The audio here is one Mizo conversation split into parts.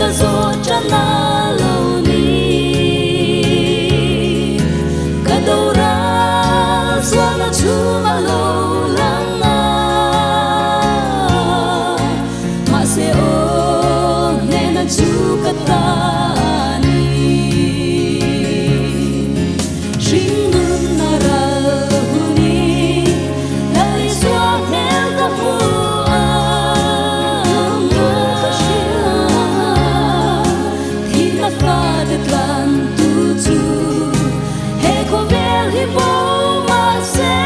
ka zawh tan a lo ni. Ka doral sualna chhung a lo lang a, mahse aw hnehna chu ka ta a ni. Hringnun a ral hun i Lal Isua hmel ka hmu a, ka hria thihna fate tlan tu chu he khawvel hi bo mahse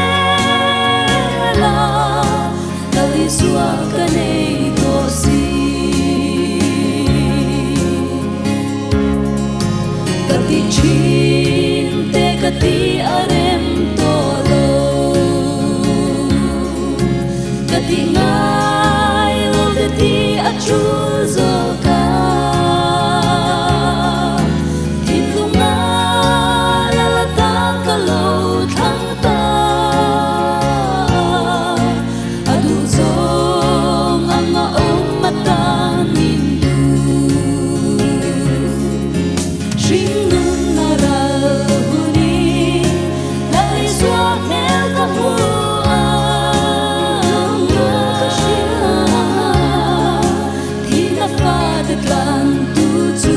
la Lal Isua ka nei tawh si. Ka ti thin te ka ti a rem tawh lo, ka ti ngai lo te ti a tul zawk a, thinlung a la la tan ka lo thlang ta, a duh zawng ang a awm atan min duh. Hringnun a ral hun i Lal Isua hmel ka hmu a, ka hria thihna fate tlan tu chu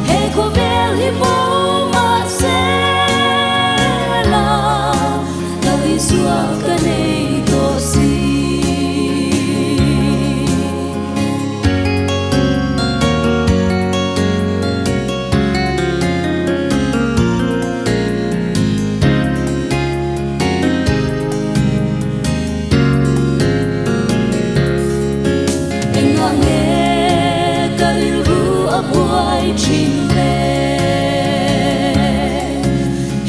he khawvel hi bo mahse la Lal Isua ka nei tawh si. Engah nge ka rilru a buai thin le?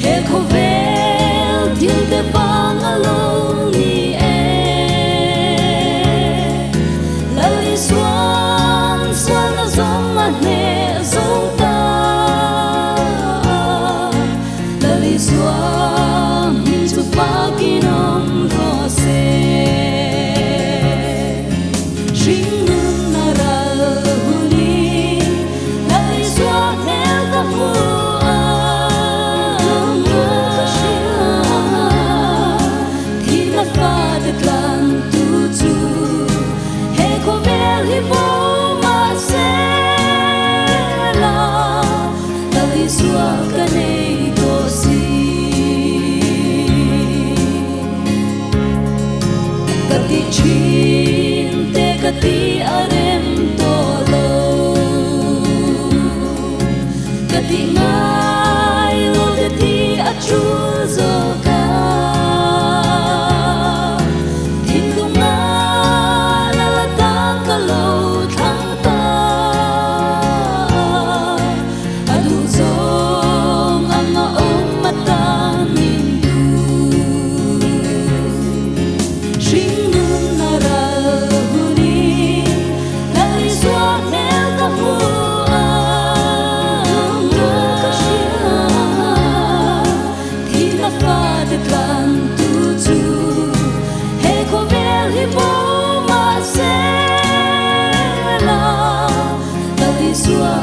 He khawvel thil te vang a lo ni e. Lal Isuan sualna zawng a hneh zo ta. Lal Isua hming chu fakin awm rawh se. Hringnun a ral hun i Lal Isua hmel ka hmu a, ka hria thihna fate tlan tu chu he khawvel hi bo mahse la Lal Isua ka nei tawh si. Ka ti thin te ka ti a rem tawh lo, ka ti ngai lo te ti a tul zawk a, thinlung a la la tan ka lo thlang ta, a duh zawng ang a awm atan min duh. Hringnun a ral hun i Lal Isua hmel ka hmu a, ka hria thihna fate tlan tu chu he khawvel hi bo mahse la Lal Isua.